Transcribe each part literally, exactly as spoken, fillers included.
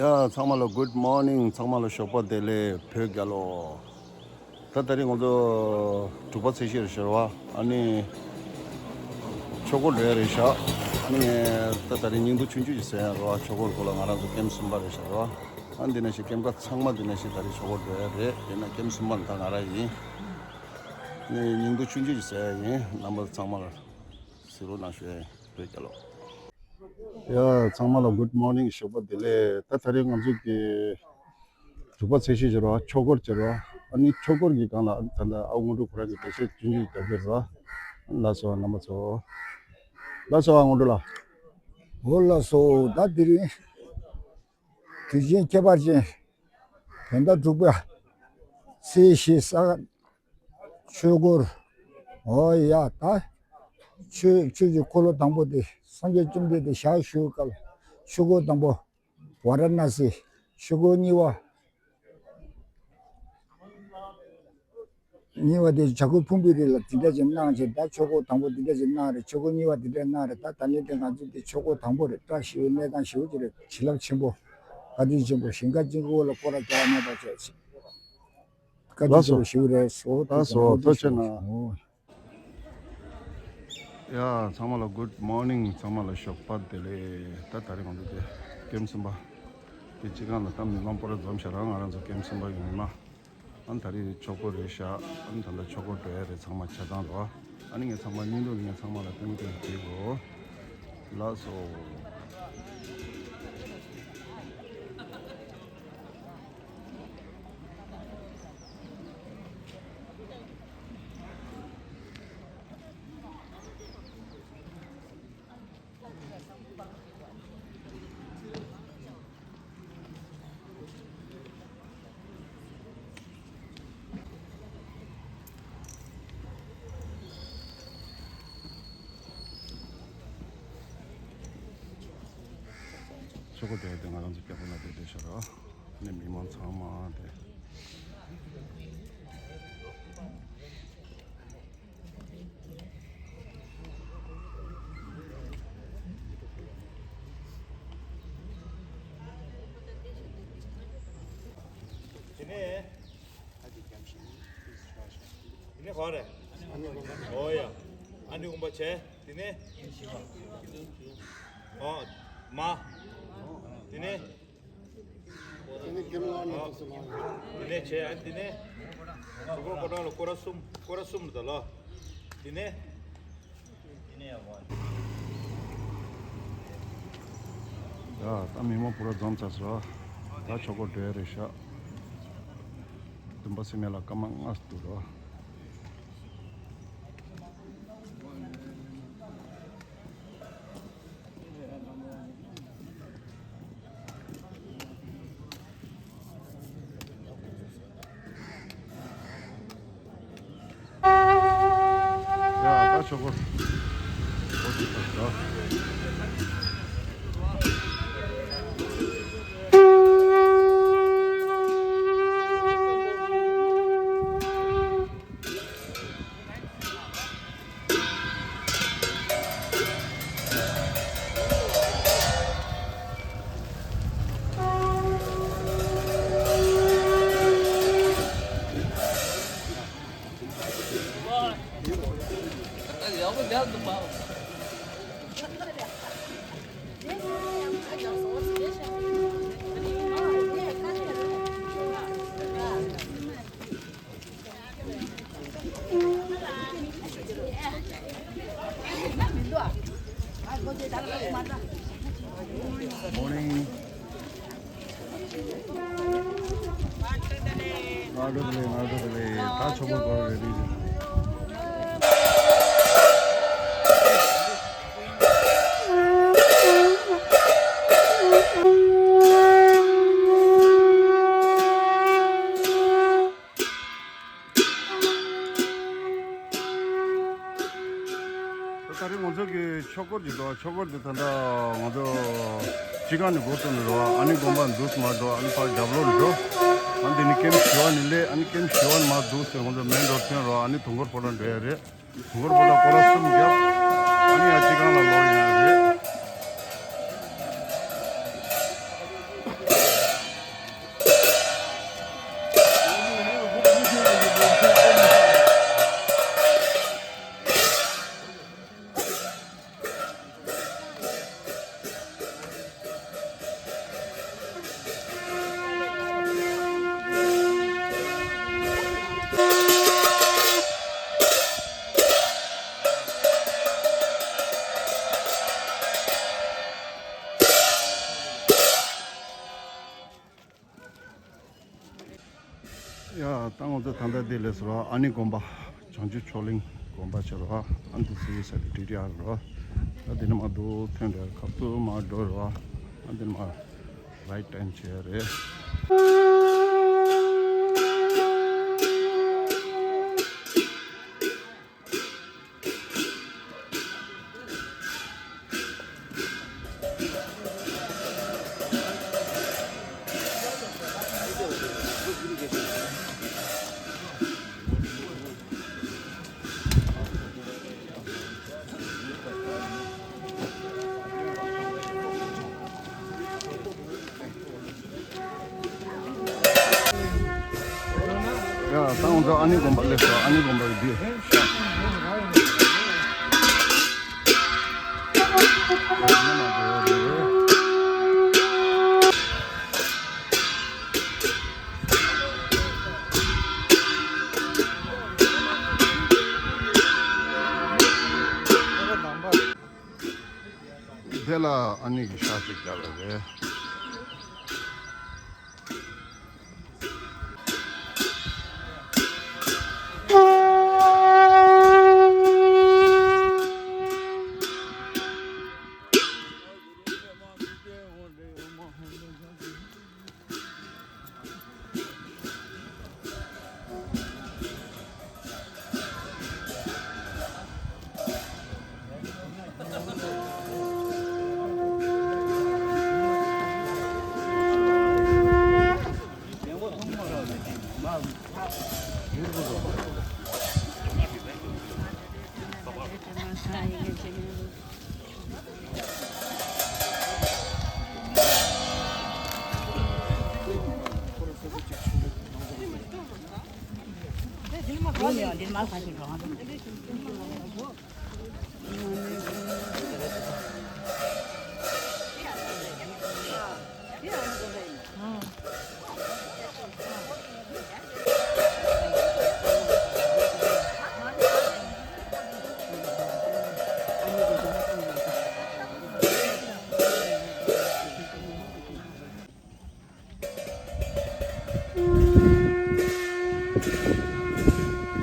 ཡ་ཚང་མ་ལ་good morning། ཚང་མ་ལ་ཞོགས་པ་བདེ་ལེགས། བོད་རྒྱལ་ལོ། ད་ད་རིང་ང་ཚོ་དྲུག་པ་ཚེས་བཞི་རེད་ཤག་ར་བ། ཨ་ནི་ཆོས་སྒོར་འགྲོ་ཡ་རེད་ཤག་ཨ་ནི་ད་ད་རིང་སྙིང་སྡུག་ཆུང་ཆུང་ཞིག་ཟེར་ཡ་ར་བ། ཆོས་སྒོར་གོ་ལ་ང་རང་ཚོ་ཀེམ་གསུམ་པ་རེད་ཤག་ར་བ། ཨ་འདི་ན་ཞིག་ཀེམ་ཁ་ཚང་མ་འདི་ན་ཞིག་ད་རིང་ཆོས་སྒོར་འགྲོ་ཡ་རེད། དེ་ན་ཀེམ་གསུམ་པ་ནི་ད་ང་རང་ཡིན། ཨ་ནི་སྙིང་སྡུག་ཆུང་ཆུང་ཞིག་ཟེར་ཡ་ཡིན། རྣམ་པ་ཚང་མ་ལ་གཟིགས་རོགས་གནང་ཞུ་ཡ་ཡིན། བོད་རྒྱལ་ལོ། ཡ་ཚང་མ་ལ་good morning། ཞོགས་པ་བདེ་ལེགས། ད་ད་རིང་ང་ཚོ་གི་དྲུག་པ་ཚེས་བཞི་བྱེད་རོགས། ཆོས་སྒོར་བྱེད་རོགས། ཨ་ནི་ཆོས་སྒོར་གྱི་སྒང་ལ་ཨ་ནི་ད་ལྟ་ཨ་དངོས་གྲུབ་ཁོ་རང་གི་འགྲེལ་བཤད་ཆུང་ཆུང་རྒྱབ་ཀྱི་རེད། ལགས་སོ་རྣམ་པ་ཚོ། ལགས་སོ་ཨ་དངོས་གྲུབ་ལགས། འོ་ལགས་སོ། ད་དེ་རིང་དུས་ཆེན་ཁྱད་པར་ཅན་བོད་ཟླ་དྲུག་པ་ཚེས་བཞི་ས་ག་ཆོས་སྒོར། འོ་ཡ་ད་ཆོས་ཆོས་ཀྱི་འཁོར་ལོ་དང་པོ་དེ་སངས་རྒྱས་བཅོམ་ལྡན་འདས་ཞག་བཞུགས་སྐབས་ཆོས་སྒོར་དང་པོ་ཝཱ་ར་ཎ་སི། ཆོས་སྒོར་གཉིས་པ། གཉིས་པ་དེ་བྱ་རྒོད་ཕུང་པོའི་རི་ལ་དེ་འདྲ་ཅིག་གནང་བྱས། ད་ཆོས་སྒོར་དང་པོ་དེ་འདྲ་ཅིག་གནང་རེད། ཆོས་སྒོར་གཉིས་པ་དེ་འདྲ་གནང་རེད། ད་ད་ལན་དེ་ང་ཚོ་དེ་ཆོས་སྒོར་དང་པོ་རེད། བཀྲ་ཤིས་པའི་གནས་སྟངས་ཞེ་པོ་ཅིག་རེད། བྱིན་རླབས་ཆེན་པོ། བཀའ་དྲིན་ཆེན་པོ། ཞིང་ཁ་དཀྱིལ་འཁོར་ལ་སྐོར་ར་རྒྱག་མེད་པ་བྱས། བཀའ་དྲིན་ཆེན་པོ་ཞེ་པོ་རེད། ལགས་སོ། ཐུགས་རྗེ་གནང་། ཡ་ཚང་མ་ལ་good morning། ཚང་མ་ལ་ཞོགས་པ་བདེ་ལེགས། ད་ད་རིང་ང་ཚོ་དེ་ཀེམ་གསུམ་པ་དེ་སྤྱི་ཁང་ལ་ད་མི་མང་པོ་ར་འཛོམས་ཤག་ར། ང་རང་ཚོ་ཀེམ་གསུམ་པ་གི་མི་མང་། ཨ་ནི་ད་རིང་ཆོས་སྒོར་རེད་ཤག་ཨ་ནི་ད་ལྟ་ཆོས་སྒོར་འགྲོ་ཡ་རེད། ཚང་མ་ཆ་ཚང་རོ། ཨ་ནི་ངས་ཚང་མ་སྙིང་སྡུག་ངས་ཚང་མ་ལ་སྟོན་སྟོན་བྱེད་དགོས། ལགས་སོ། ཆོས་སྒོར་དེ་དེ་ང་རང་ཚོ་རྒྱལ་པོ་ལ་དེ་དེ་ཤར་རོ། ནས་མི་མང་ཚང་མ་དེ། དེ་ནས། དེ་ནས་ག་རེ། ཨོ་ཡ། ཨ་ནི་དགོན་པ་བྱས། དེ་ནས། ཨོ། མ། དེ་ནས། དེ་ནས་བྱས། ཨ་དེ་ནས། གྲུ་ཁོག་ཕོ་བྲང་ལ་སྐོར་ར་གསུམ། སྐོར་ར་གསུམ་རེད་ད་ལོ། དེ་ནས། ཡ་ད་མི་མང་པོ་ར་འཛོམས་ཚར་སོང་། ད་ཆོས་སྒོར་འགྲོ་ཡ་རེད་ཤག་བདུན་པ་སེམས་ཡ་ལ་སྐར་མ་ལྔ་འདུག་རོ། ཡ་ད་ཆོས་སྒོར། Morning. ང་འགྲོ་དེ་ལས། ང་འགྲོ་དེ་ལས། ད་ཆོས་སྒོར་འགྲོ་རེ་རེད། ད་ད་རེས་ང་ཚོ་གི་ཆོས་སྒོར་གྱི་འགྲོ། ཆོས་སྒོར་དེ་ད་ལྟ་ང་ཚོ་སྤྱི་ཁང་ནས་འགོ་བཙུགས་ནས་འགྲོ། ཨ་ནི་དགོན་པ་འདུག་མ་འགྲོ། ཨ་ནི་ཕར་རྒྱབ་ལོགས་ནས་འགྲོ། ཨ་ནི་དེ་ནི་ཀེམ་བཞི་པ་ནས་སླེབས། ཨ་ནི་ཀེམ་བཞི་པ་ནས་མར་འདུག་ཟེར་ང་ཚོ་མེན་རོ་ཐོན་རོ། ཨ་ནི་དུས་འཁོར་ཕོ་བྲང་འགྲོ་ཡ་རེད། དུས་འཁོར་ཕོ་བྲང་སྐོར་ར་གསུམ་བརྒྱབ། ཨ་ནི་ཡང་སྤྱི་ཁང་ལ་ལོག་ཡོང་ཡ་རེད། ཡ། ད་ང་ཚོ་ད་ལྟ་འདི་ལས་སུ་ར་ཨ་ནི་དགོན་པ། བྱང་ཆུབ་མཆོག་གླིང་དགོན་པ་ཆེ་ར། ཨ་འདི་ཚོའི་ས་དེ་ཏི་ཏི་ཨར་ར། ད་འདི་ནས་མར་འདུག་ཐོན་རེ་ཁབ་ཏུ་མར་འགྲོ་ར། ཨ་འདི་ནས་མར་རའིཊ་ཊརན་བྱས་རེད། ཡ། ད་ང་ཚོ་ཨ་ནི་དགོན་པ་སླེབས་སོང་། ཨ་ནི་དགོན་པ་གི་འདི། དེ་ལ་ཨ་ནི་གི་ཤག་ཅིག་རྒྱབ་པ་རེད།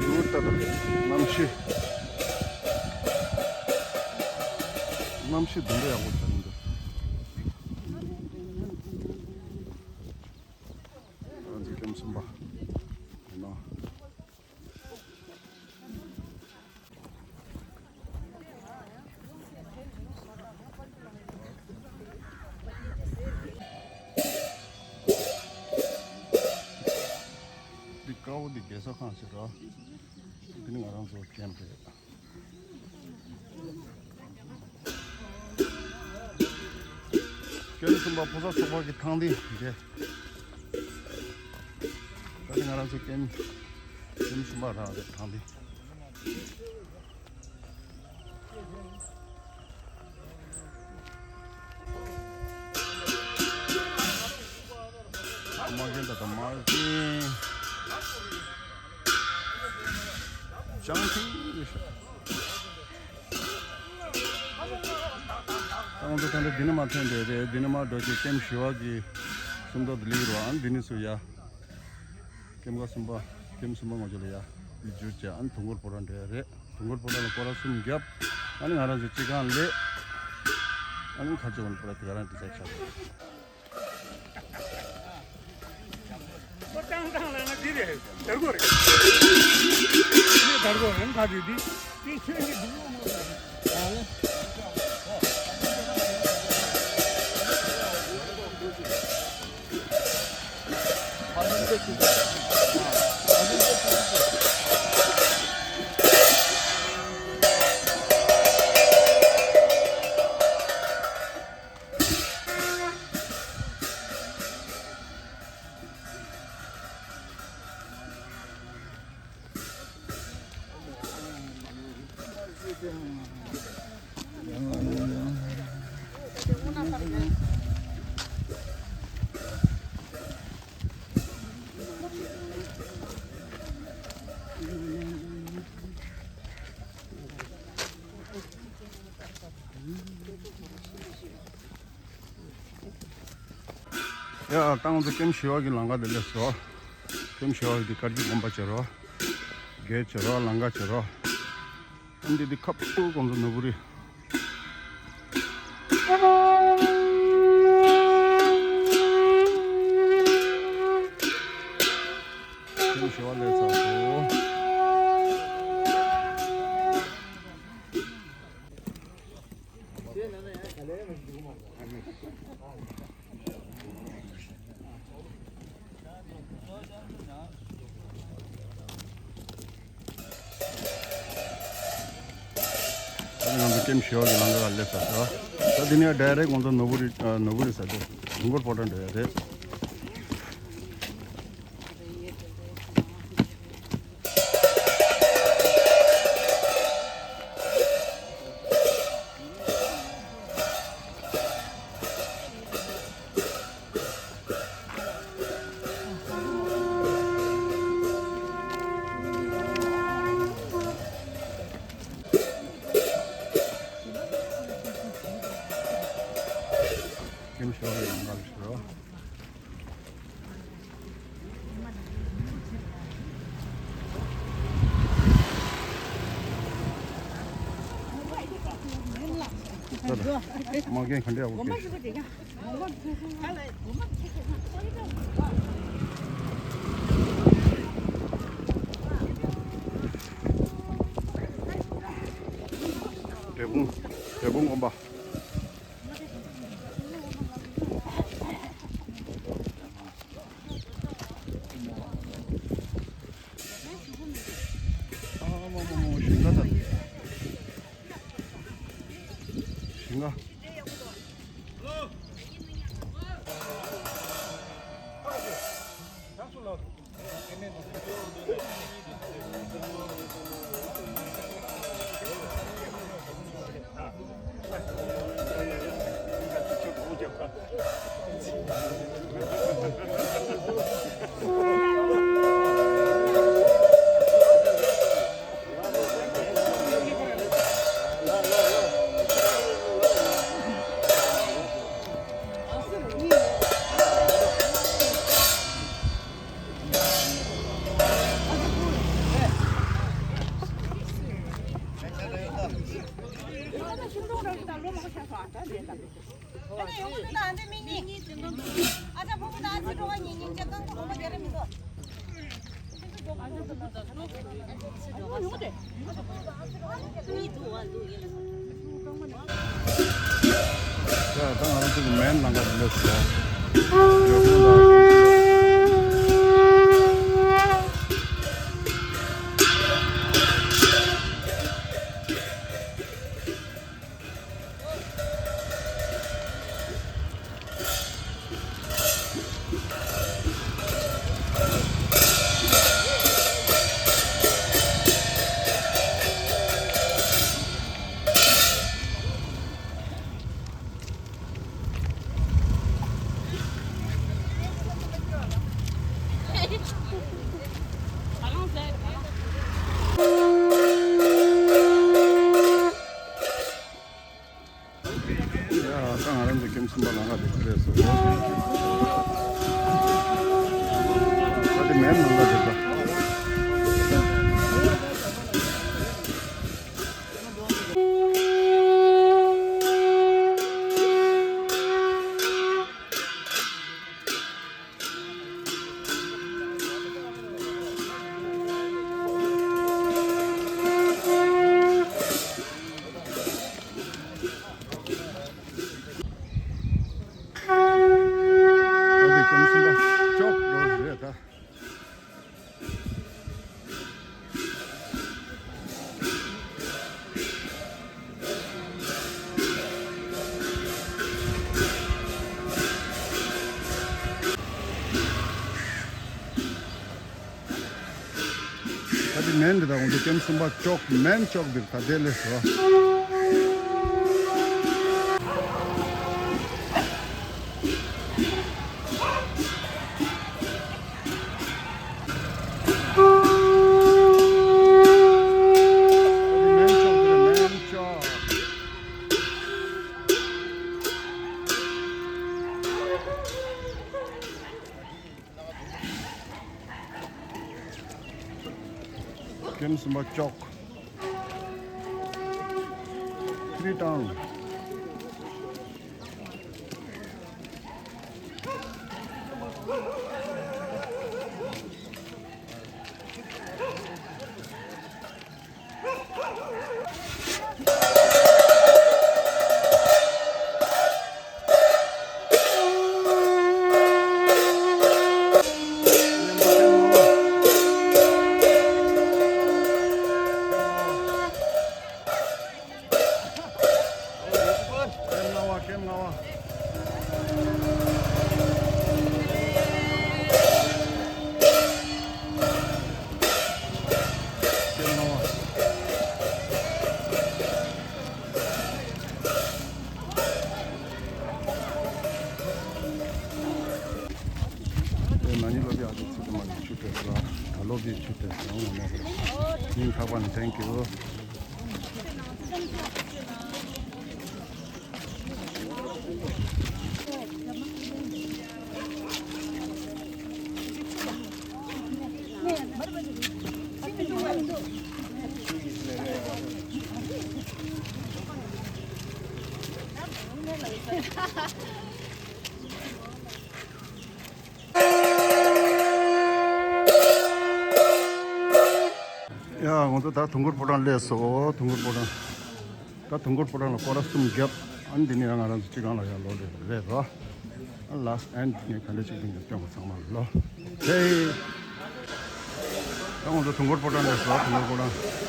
ཡོད་ད་ད། གནམ་གཤིས། གནམ་གཤིས་དུམ་བུ་ཡག་པོ་ཆགས་ཡིན་འདུག་ང་ཚོ་ཀེམ་གསུམ་པ་ཡིན་ནོ། འདི་དཀར་པོ་འདི་རྒས་གསོ་ཁང་ཞིག་རེད། འདི་ནི་ང་རང་ཚོ་ཀེམ་རེད། ཀེམ་གསུམ་པ་ཕོ་གསར་ཚོགས་པ་གི་ཐང་འདི་འདི། ད་ནི་ང་རང་ཚོ་ཀེམ་ཀེམ་གསུམ་པ་རག་རེད་ཐང་འདི། མ་གན་ད་ད་མ་གན། ཅང་ཐིང་རེད་ཤག་ད་ང་ཚོ་ད་ལྟ་འདི་ནས་མར་ཐོན་བསྡད་རེད། འདི་ནས་མར་འགྲོ་རྗེས་ཀེམ་བཞི་པ་གི་སུམ་མདོ་དེ་སླེབས་རོགས། ཨ་ནི་འདི་ནས་སུ་ཡ། ཀེམ་ཀ་གསུམ་པ། ཀེམ་གསུམ་པ་ང་ཚོ་ལ་ཡ། འདི་བརྒྱུད་བྱས་ཨ་ནི་དུང་དཀར་ཕོ་བྲང་འགྲོ་ཡ་རེད། དུང་དཀར་ཕོ་བྲང་ལ་སྐོར་ར་གསུམ་བརྒྱབ། ཨ་ནི་ང་རང་ཚོ་སྤྱི་ཁང་སླེབས། ཨ་ནི་ཁ་ཆེ་བ་ནི་ཕོ་བྲང་དེ་ག་རང་འདི་ཚར་ཆགས་རེད། ཁོ་ཏང་ཏང་ལ་ང་འདི་རེད། དར་གོ་རེད། འདི་དར་གོ་རེད། ཁ་འདི་འདི་འདི་ཁྱོད་ཀྱི་འདི་ཡོང་མ་རེད། ཡ། ད་ང་ཚོ་ཀེམ་བཞི་པ་གི་ལམ་ཁ་དེ་སླེབས་སོང་། ཀེམ་ཞོ་འདི་དཀར་སྐྱིད་དགོན་པ་བྱེད་རོགས། གེ་བྱེད་རོགས། ལང་ཀ་བྱེད་རོགས། ཨ་འདི་འདི་ཁ་པོ་གོང་ས་ནོར་བུ་རི། ཀེམ་ཞོ་ལས་ཚར་སོང་། ང་ཚོ་ཀེམ་ཞོ་གི་ལང་ཀ་སླེབས་ཚར་སོང་། ད་འདི་ནས་ཌའི་རེག་ང་ཚོ་ནོར་བུ་རི་ཨ་ནོར་བུ་རི་ཟེར་དུས་ཟུན་གོར་ཕོ་བྲང་འགྲོ་ཡ་རེད། ཀེམ་ཞོ་ཡི་ནང་ལ་ཞོ། མ་རྒན་ག་འདྲ་འོ་ཀེ། འབྲས་སྤུངས། འབྲས་སྤུངས་དགོན་པ། ཨ་མ་མ་མ་མ་ཞིང་ཁ་ད། ཞིང་ཁ། ཡ་ད་ང་རང་ཚོ་གི་མེན་ལང་ཀ་འདི་འདྲ་ཞིག་རེད། ཡ་ད་ང་རང་ཚོ་ཀེམ་གསུམ་པ་ལང་ཀ་དེ་ཚོ་རེད་སོ། ད་དེ་མེན་ལང་ཀ་དེ་ད། ད་དེ་ཀེམ་གསུམ་པ་ཅོག་འགྲོ་རེད་ད། ད་དེ་མེན་འདི་དང་འོང་དུ་ཀེམ་གསུམ་པ་ཅོག་མེན་ཅོག་འདིར་ད་དེ་ལས་སོ། ཀེམ་གསུམ་པ་ཅོག། ཐི་རི་ཊའུན། ཀེམ་ལྔ་པ། ཀེམ་ལྔ་པ། ཀེམ་ལྔ་པ། ཨེ་ན་ནི་སློབ་གྲྭ་ཨ་ཅེ་ཚིག་མ་ནི་ཆུ་ཏེ་སོ། ད་སློབ་གྲྭའི་ཆུ་ཏེ་སོ་ངོ་མ་རེད། ཉིན་ཐག་པ་ནི། Thank you། ཡ། ང་ཚོ་ད་དུས་འཁོར་ཕོ་བྲང་སླེབས་སོང་། དུས་འཁོར་ཕོ་བྲང་། ད་དུས་འཁོར་ཕོ་བྲང་ལ་སྐོར་ར་གསུམ་བརྒྱབ། ཨ་ནི་འདི་ནས་ཡང་ང་རང་ཚོ་སྤྱི་ཁང་ལ་ཡར་ལོག་རེད་རེད་རོ། ཨ་ལ་སི་ཊི་ཨེན་ཌི་ནས་ག་འདྲ་ཅིག་འདི་ནས་སྐྱོང་བ་ཚང་མ་ལོ། ཧེ། ད་ང་ཚོ་དུས་འཁོར་ཕོ་བྲང་སླེབས་སོང་། དུས་འཁོར་ཕོ་བྲང་།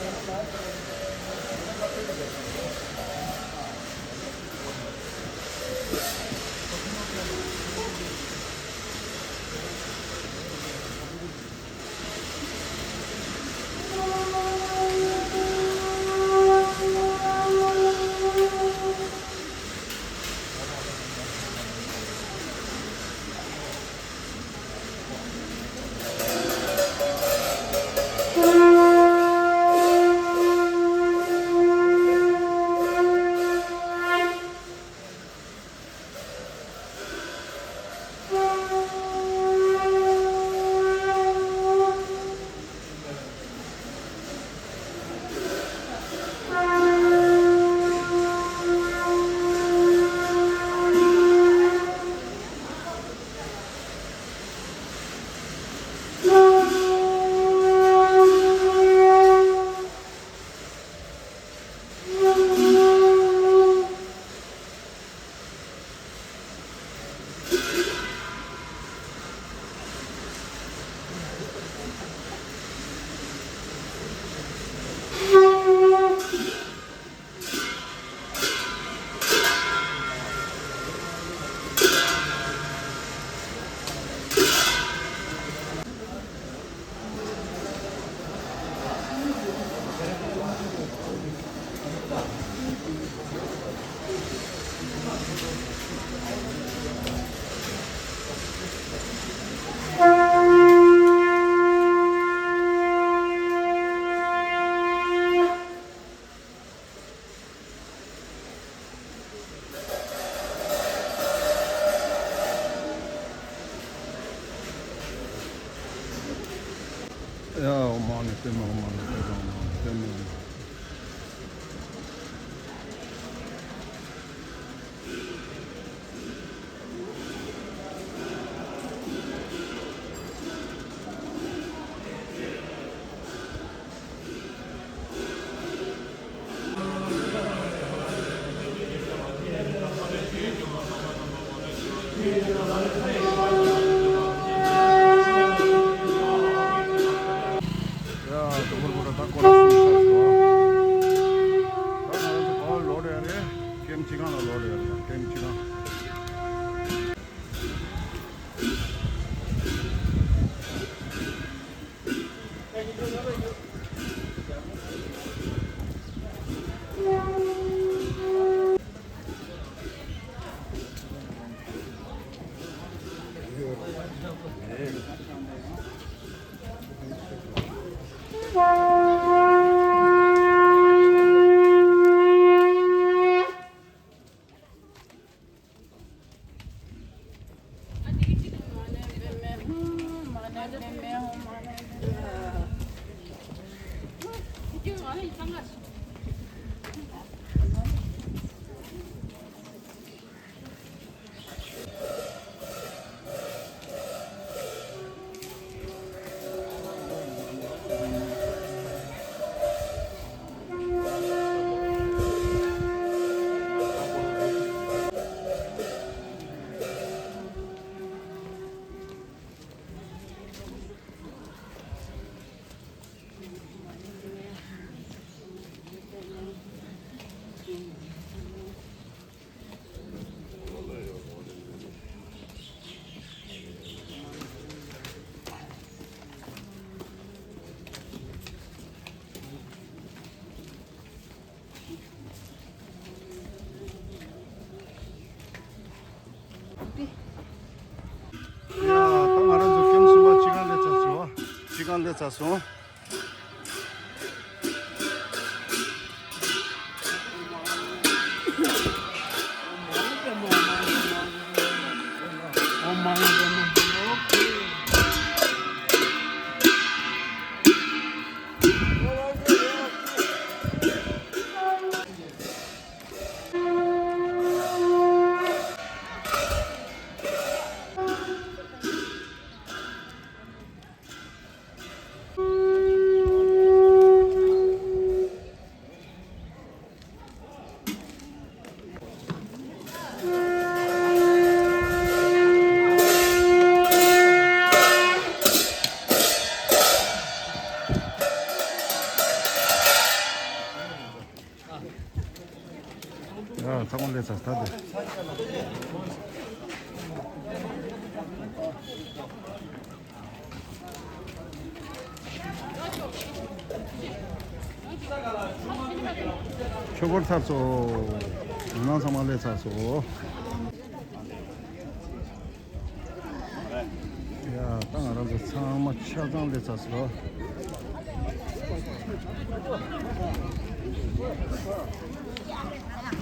ཡ། ཨོཾ་མ་ཎི་པདྨེ། ཨོཾ་མ་ཎི་པདྨེ། ཨོཾ་མ་ཎི་པདྨེ། ཡ། དུས་འཁོར་ཕོ་བྲང་ད་སྐོར་ར་གསུམ་ཚར་སོང་། ད་ང་རང་ཚོ་ཕར་ལོག་འགྲོ་ཡ་རེད། ཀེམ་སྤྱི་ཁང་ལ་ལོག་འགྲོ་ཡ་རེད། ཀེམ་སྤྱི་ཁང་། ཡ། ད་ང་རང་ཚོ་ཀེམ་གསུམ་པ་སྤྱི་ཁང་སླེབས་ཚར་སོང་། སྤྱི་ཁང་སླེབས་ཚར་སོང་། ཡ། ཚང་མ་སླེབས་ཚར་ད་དེ། ཆོས་འཁོར་ཚར་སོང་། ང་རང་ཚང་མ་སླེབས་ཚར་སོང་། ཡ། ད་ང་རང་ཚོ་ཚང་མ་ཆ་ཚང་སླེབས་ཚར་སོང་།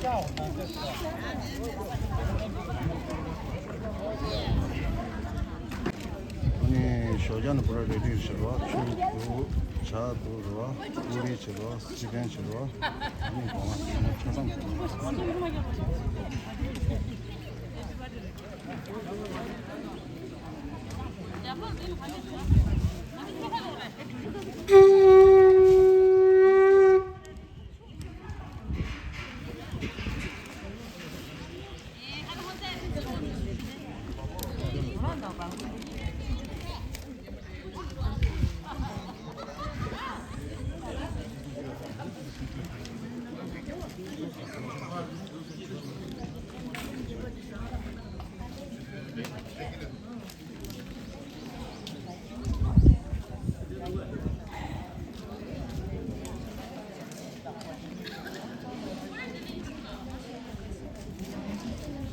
ཨ་ནི་ཞོགས་ཇ་ནི་པུ་ར་རེ་ཌི་བྱེད་རོགས། ཆུ་འདུག་ཇ་འདུག་རོགས། ཀུ་རེ་བྱེད་རོགས། སི་པན་བྱེད་རོགས། ཨ་ནི་གོང་མ་ཆ་ཚང་།